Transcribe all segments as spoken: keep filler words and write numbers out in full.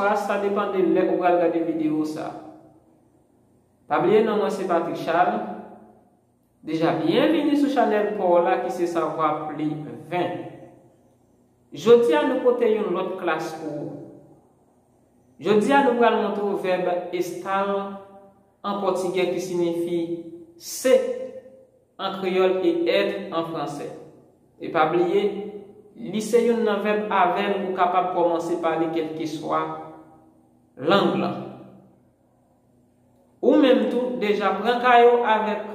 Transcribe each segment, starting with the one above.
Sa depann de lè ou pral gade videyo sa. Pa bliye non mwen se Patrick Charles. Deja byenvini sou chanèl pa w la ki se Savoir Plus vingt. Jodi a nou pote yon lòt klas pou ou. Jodi a nou pral montre w vèb estar an pòtigè ki siyifi se an kreyòl e être an fransè. E pa bliye, li se youn nan vèb avè l ou kapab kòmanse pale kèlkeswa lang lan. Ou menm tou, deja pran kaye w avèk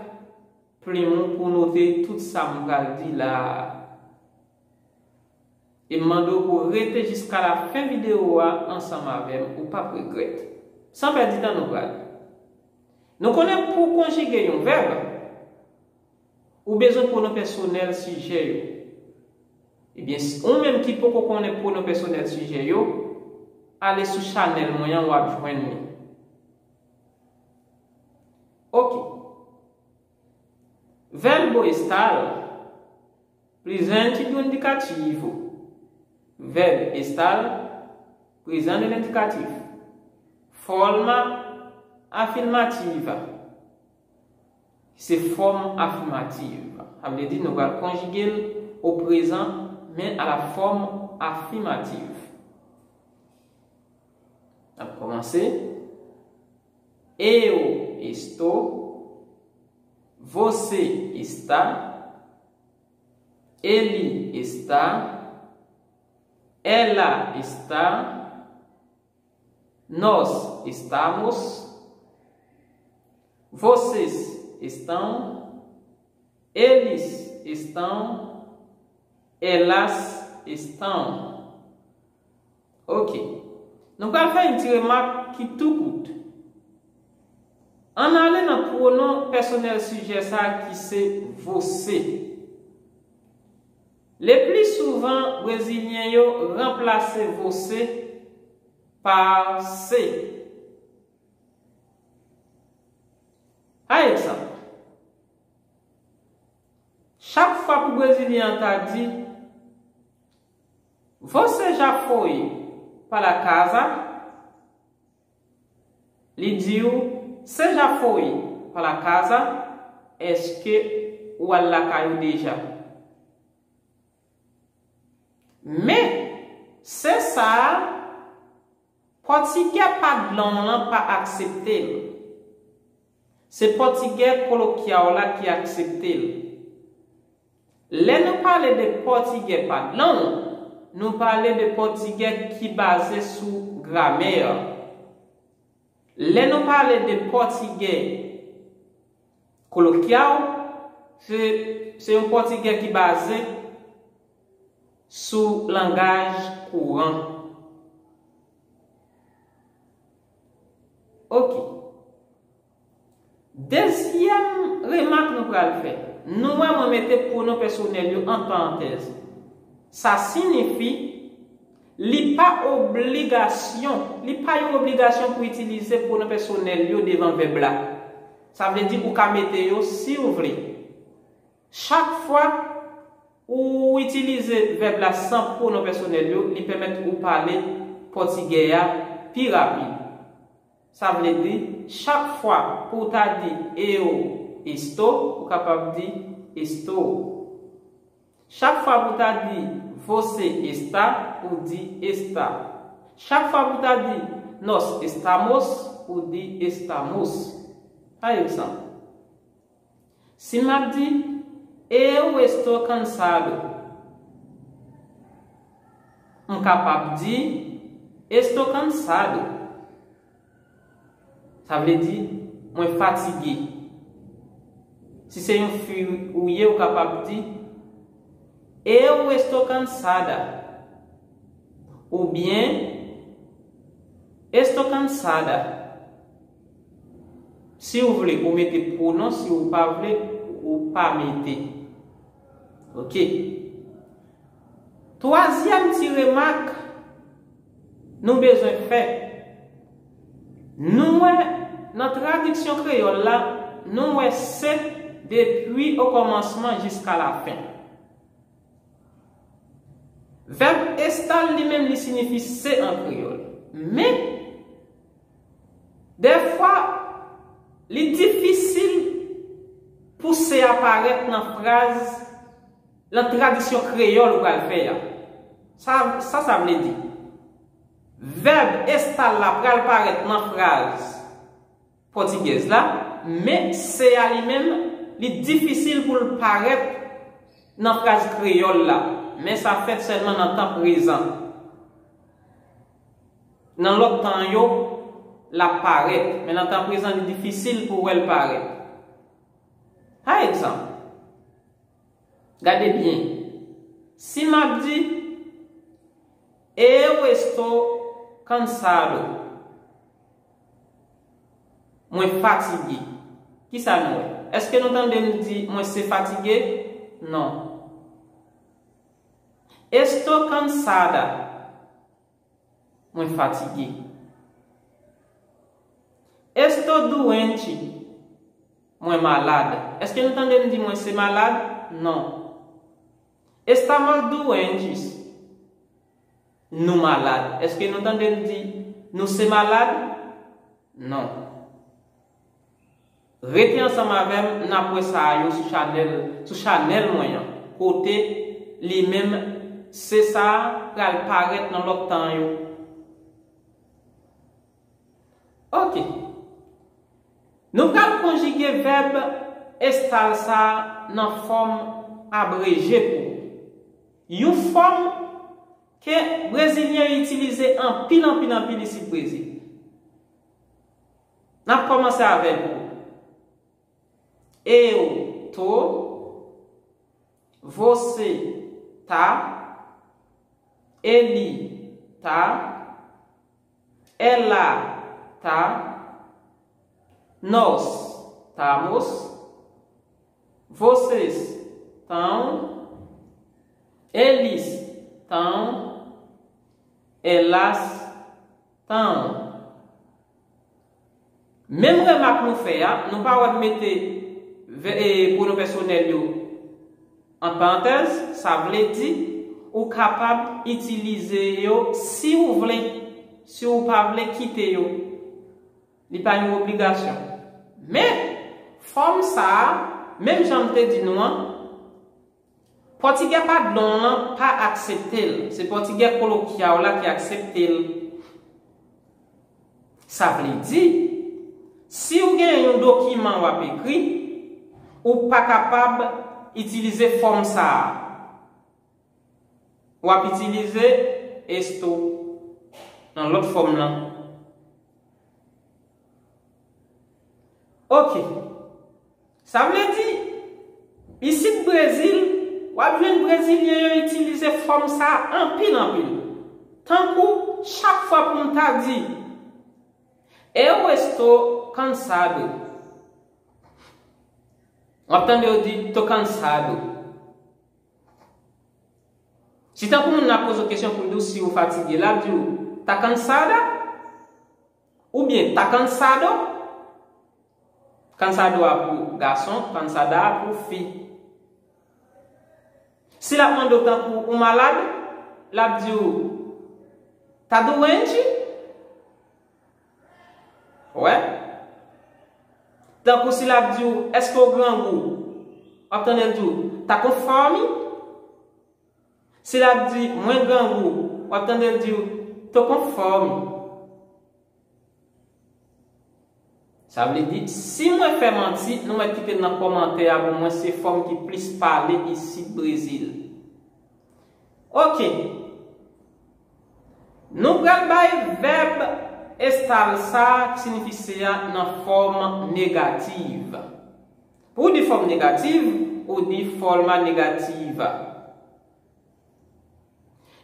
plim ou pou note tout sa m pral di la a. E m mande w pou w rete jiska lafen videyo a ansanm avè m, ou p ap regrèt. San pèdi tan, nou pral. Nou konnen pou w konjige yon vèb, ou bezwen pwonon pèsonèl sijè yo. Ebyen, si ou menm ki poko konnen pwonon pèsonèl sijè yo, ale sou chanèl mwen an, w ap jwenn li. Oke. Verbo estar presente do indicativo. Verbo estar presente do indicativo. Forma afirmativa. Se fòm afimativ. Sa vle di nou pral konjige l o prezan, men a la fòm afimativ. N ap kòmanse. Eu estou. Você está. Ele está. Ela está. Nós estamos. Vocês estão. Eles estão. Elas estão. Ok. Nou pral fè yon ti remak ki tou kout. Ann ale nan pwonon pèsonèl sijè sa a ki se você. Le pli souvan, brezilyen yo ranplase você pa se. Pa egzanp, chak fwa pou brezilyen an ta di, Você já foi para casa? Li di w, Você já foi para casa? Èske ou al lakay ou deja? Men, se sa a, pòtigè padlon lan pa aksepte l. Se pòtigè kolokyal la ki aksepte l. Lè nou pale de pòtigè padlon, nou pale de pòtigè ki baze sou gramè. Lè nou pale de pòtigè kolokyal, se, se yon pòtigè ki baze sou langaj kouran. Ok. Dezyèm remak nou pral fè. Nou wè mwen mete pwonon pèsonèl yo ant parantèz. Sa siyifi li pa obligasyon, li pa yon obligasyon pou itilize pwonon pèsonèl yo devan vèb la. Sa vle di ou ka mete yo si w vle. Chak fwa ou itilize vèb la san pwonon pèsonèl yo, li pèmèt ou pale pòtigè a pi rapid. Sa vle di, chak fwa pou w ta di eu estou, ou kapab di estou. Chak fwa pou w ta di você está, ou di está. Chak fwa pou w ta di nós estamos, ou di estamos. Pa egzanp, si m ap di eu estou cansado, m kapab di estou cansado. Sa vle di, mwen fatige. Si se yon fi ou ye, ou kapab di eu estou cansada. Oubyen estou cansada. Si w vle, ou mete pwonon, si w pa vle, ou pa mete. Ok. Twazyèm ti remak nou bezwen fè. Nou wè nan tradiksyon kreyòl la, nou wè se depi okòmansman jiska lafen. Vèb estar li menm li siyifi se an kreyòl. Men, dèfwa, li difisil pou se a parèt nan fraz, nan tradisyon kreyòl ou pral fè a. Sa, sa, sa vle di, vèb estar la pral parèt nan fraz pòtigèz la, men se a li menm, li difisil pou l parèt nan fraz kreyòl la, men sa fèt sèlman nan tan prezan. Nan lòt tan yo, l ap parèt, men nan tan prezan, li difisil pou w wè l parèt. Pa egzanp, gade byen, si m ap di, Eu estou cansado, mwen fatige, kisa nou wè? Èske nou tande m di mwen se fatige? Non. Estou cansada, mwen fatige. Estou doente, mwen malad. Èske nou tande m di mwen se malad? Non. Estamos doentes, nou malad. Èske nou tande m di nou se malad? Non. Rete ansanm avè m, n ap wè sa a yo sou chanèl, sou chanèl mwen an, kote li menm se sa a pral parèt nan lòt tan yo. Ok. Nou pral konjige vèb estar sa a nan fòm abreje pou yon fòm ke brezilyen yo itilize anpil, anpil, anpil isit Brezil. N ap kòmanse avèk ou. Eu tô, você tá, ele tá, ela tá, nós tamos, vocês tão, eles tão, elas tão. Menm remak nou fè a, nou pa wè m mete vè- e, pwonon pèsonèl yo ant parantèz, sa vle di ou kapab itilize yo si ou vle, si ou pa vle kite yo. Li pa yon obligasyon. Men, fòm sa a, menm jan m te di nou an, pòtigè padlon w lan pa aksepte l. Se pòtigè kolokyal la ki aksepte l. Sa vle di, si w gen yon dokiman w ap ekri, ou pa kapab itilize fòm sa a. W ap itilize estou nan lòt fòm lan. Ok. Sa vle di, isit Brezil, w ap jwenn brezilyen yo itilize fòm sa a anpil, anpil. Tankou, chak fwa pou m ta di, Eu estou cansado. W ap tande yo di, tô cansado. Si tankou moun nan ap poze w kesyon pou l di w si ou fatige, l ap di w, tá cansada? Oubyen, tá cansado? Cansado a pou gason, cansada a pou fi. Si l ap mande w tankou ou malad, l ap di w, tá doente? Wè? Tankou si l ap di w, èske w grangou? W ap tande l di w, tá com fome? Si l ap di, mwen grangou, w ap tande l di w, tô com fome. Sa vle di, si mwen fè manti, nou mèt kite l nan kòmantè a pou mwen, se fòm ki plis pale isit Brezil. Ok. Nou pral bay vèb estar sa ki siyifi se a nan fòm negativ. Pou w di fòm negativ, ou di forma negativa.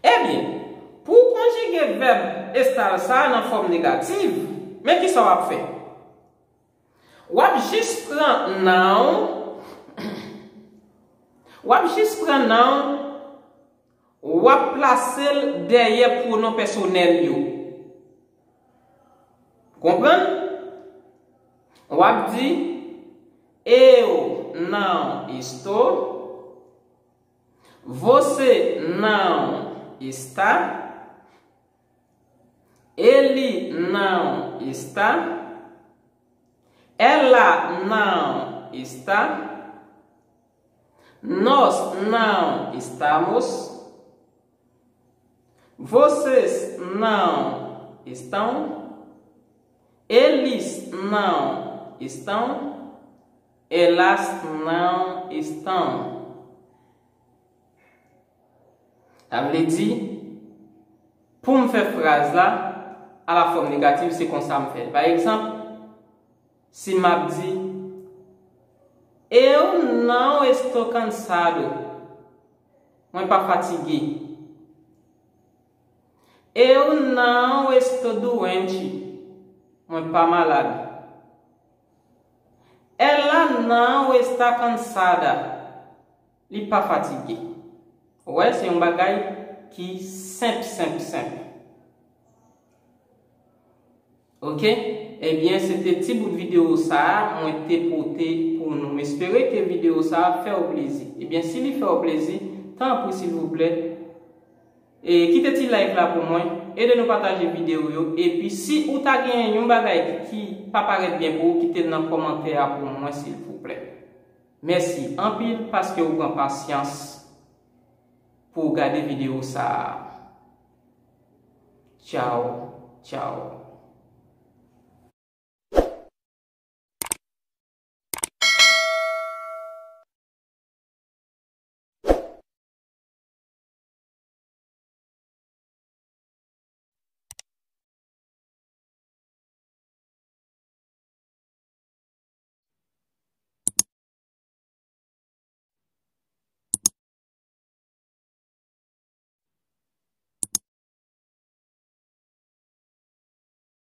Ebyen, pou w konjige vèb estar sa a nan fòm negativ, men kisa w ap fè? W ap jis pran não, w ap jis pran não, w ap plase l dèyè pwonon pèsonèl yo. Konprann? W ap di, eu não estou, você não está, Ele não está. Ela não está. Nós não estamos. Vocês não estão. Eles não estão. Elas não estão. Sa vle di, pou m fè fraz la a la fòm negatif, se konsa m fè l. Pa egzanp, si m ap di, Eu não estou cansado. Mwen pa fatige. Eu não estou doente. Mwen pa malad. Ela não está cansada. Li pa fatige. Ou wè, se yon bagay ki senp, senp, senp. Ok? Ebyen, se te ti bout videyo sa a mwen te pote pou nou. M espere ke videyo sa a fè w plezi. Ebyen, si li fè w plezi, tanpri, silvouplè, e kite ti like la pou mwen, ede nou pataje videyo yo, epi si ou ta gen yon bagay ki pa parèt byen pou ou, kite l nan kòmantè a pou mwen, silvouplè. Mèsi anpil paske ou pran pasyans pou w gade videyo sa a. Tchaw, tchaw.